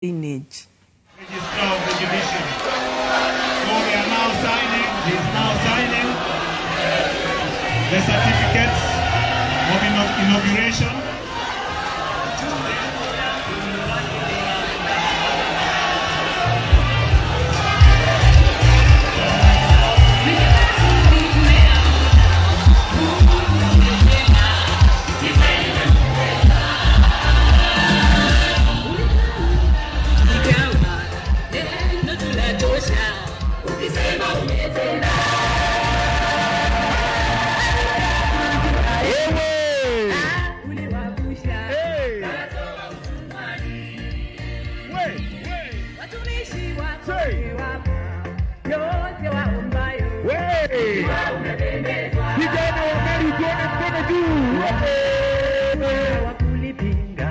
Lineage. Registrar of the Judiciary. So they are now signing, he is now signing the certificates of inauguration. Vijana wa Meru, tuone mkono juu. Wakulipinga,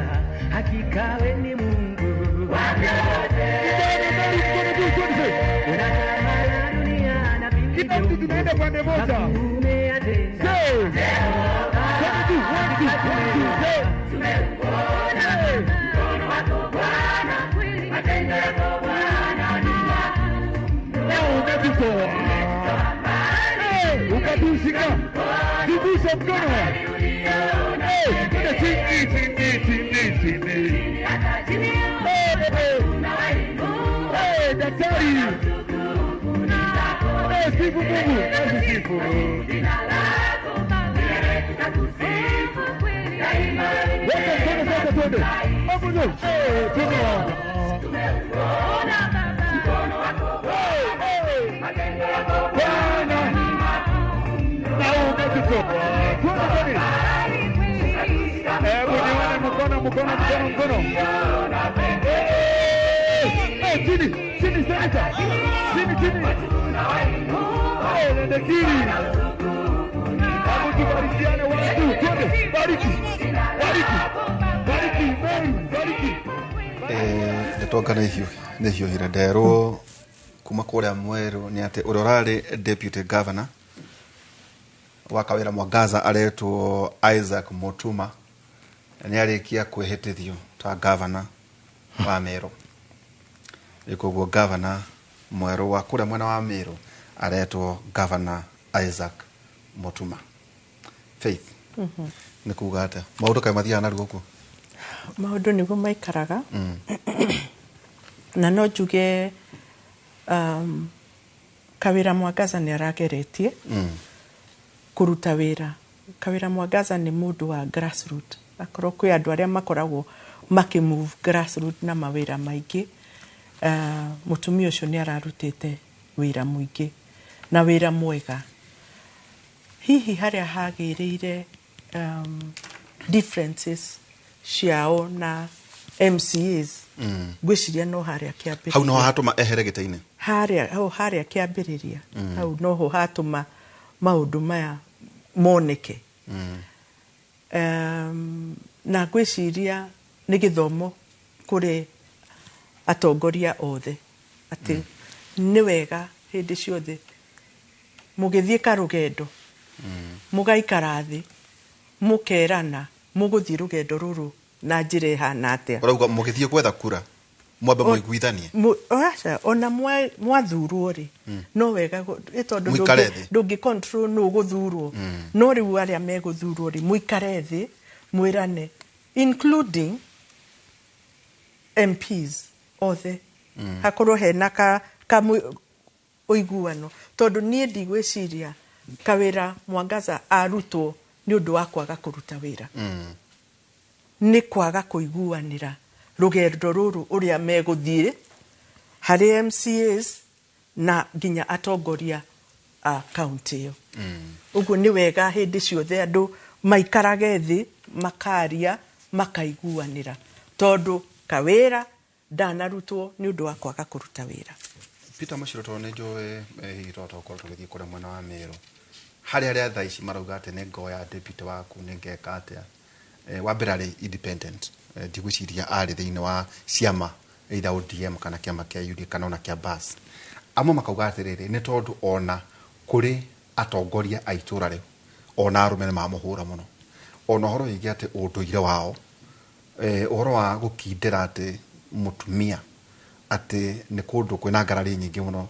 hakika we ni Mungu. Vijana wa Meru, mkono juu, twende. Unatawala dunia na Kila mtu tunaenda pande moja. Umeyatenda. Say. Mkono juu, one, two, one, two, say. Hey. Na umetutoa. Hey, ukatushika. Zungusha mkono. Hey, twende chini, chini, chini, chini. Hey, hey. Hey, daktari. Hey, sifu Mungu. Yesu sifu. Weka mkono sasa twende. Hapo ndio. Hey, tumeona. Hey, hey. Bwana. Na umetutoa. Twende, twende. Hebu nione mkono, mkono, mkono, mkono. Hey, hey, chini, chini, senator. Chini, chini. Hey, nenda chini. Hebu tubarikiane watu. Twende, bariki. Bariki. Bariki, Meru, bariki. Ndeto anga nä hiũhire nderwo kuma kũrĩa Mwerũ nĩ atĩ ũrĩa ũrarĩ deputy governor wa Kawĩra Mwangaza aretwo Isaac Mutuma nĩ arĩkia kwĩhĩtithio ta governor wa Meru. Rĩu koguo governor mwerũ wa kũrĩa mwena wa Meru aretwo Governor Isaac Mutuma. Faith, nĩ kuga atĩa maũndũ kaĩ mathiaga narua ũguo? Maũndũ nĩguo maikaraga, na no njuge Kawĩra Mwangaza nĩ arageretie kũruta wĩra. Kawĩra Mwangaza nĩ mũndũ wa grassroot. Akorwo kwĩ andũ arĩa makoragwo makĩmove grassroot na mawĩra maingĩ, mũtumia ũcio nĩ ararutĩte wĩra mũingĩ na wĩra mwega. Hihi harĩa hagĩrĩire differences ciao na MCAs, ngwĩciria no harĩa kĩambĩrĩria. Hau noho hatũma ehere gĩtĩ-inĩ. Harĩa hau, harĩa kĩambĩrĩria hau noho hatũma maũndũ maya moneke. Na ngwĩciria nĩ gĩthomo kũrĩ atongoria othe atĩ nĩ wega hĩndĩ ciothe mũgĩthiĩ karũgendo mũgaikara thĩ mũkerana mũgũthiĩ rũgendo rũrũ na njĩra ĩhana atĩa. Ũrauga mũgĩthiĩ gwetha kura mwambe mũiguithanie? Aca, ona mwathurwo rĩ, no wega ĩ tondũ Mũikare thĩ. Ndũngĩ control nũ ũgũthurwo, no rĩu arĩa megũthurwo rĩ, mũikare thĩ mwĩrane, including MPs othe, hakorwo hena ka ũiguano, tondũ niĩ ndigwĩciria Kawĩra Mwangaza arutwo nĩ ũndũ wa kwaga kũruta wĩra. Nĩ kwaga kũiguanĩra rũgendo rũrũ ũrĩa megũthiĩ harĩ MCAs na nginya atongoria a kaunti ĩyo. Ũguo nĩ wega hĩndĩ ciothe andũ maikarage thĩ makaria makaiguanĩra, tondũ Kawĩra ndanarutwo nĩ ũndũ wa kwaga kũruta wĩra. Peter Mũciro, tondũ nĩ njũĩ hihi to tũkorwo tũgĩthiĩ kũrĩa mwena wa Meru harĩ arĩa thaa ici marauga atĩ nĩ ngoya deputy waku, nĩ ngeka atĩa. Wa mbere arĩ independent. Ndigwĩciria arĩ thĩinĩ wa ciama either ODM kana kĩama kĩa UDA kana ona kĩa BAS. Amwe makauga atĩrĩrĩ, nĩ tondũ ona kũrĩ atongoria a itũra rĩu ona arũme nĩ mamũhũra mũno, ona ũhoro wĩgiĩ atĩ ũndũire wao, ũhoro wa gũkindĩra atĩ Mũtumia atĩ nĩ kũndũ kwĩna ngarari nyingĩ mũno.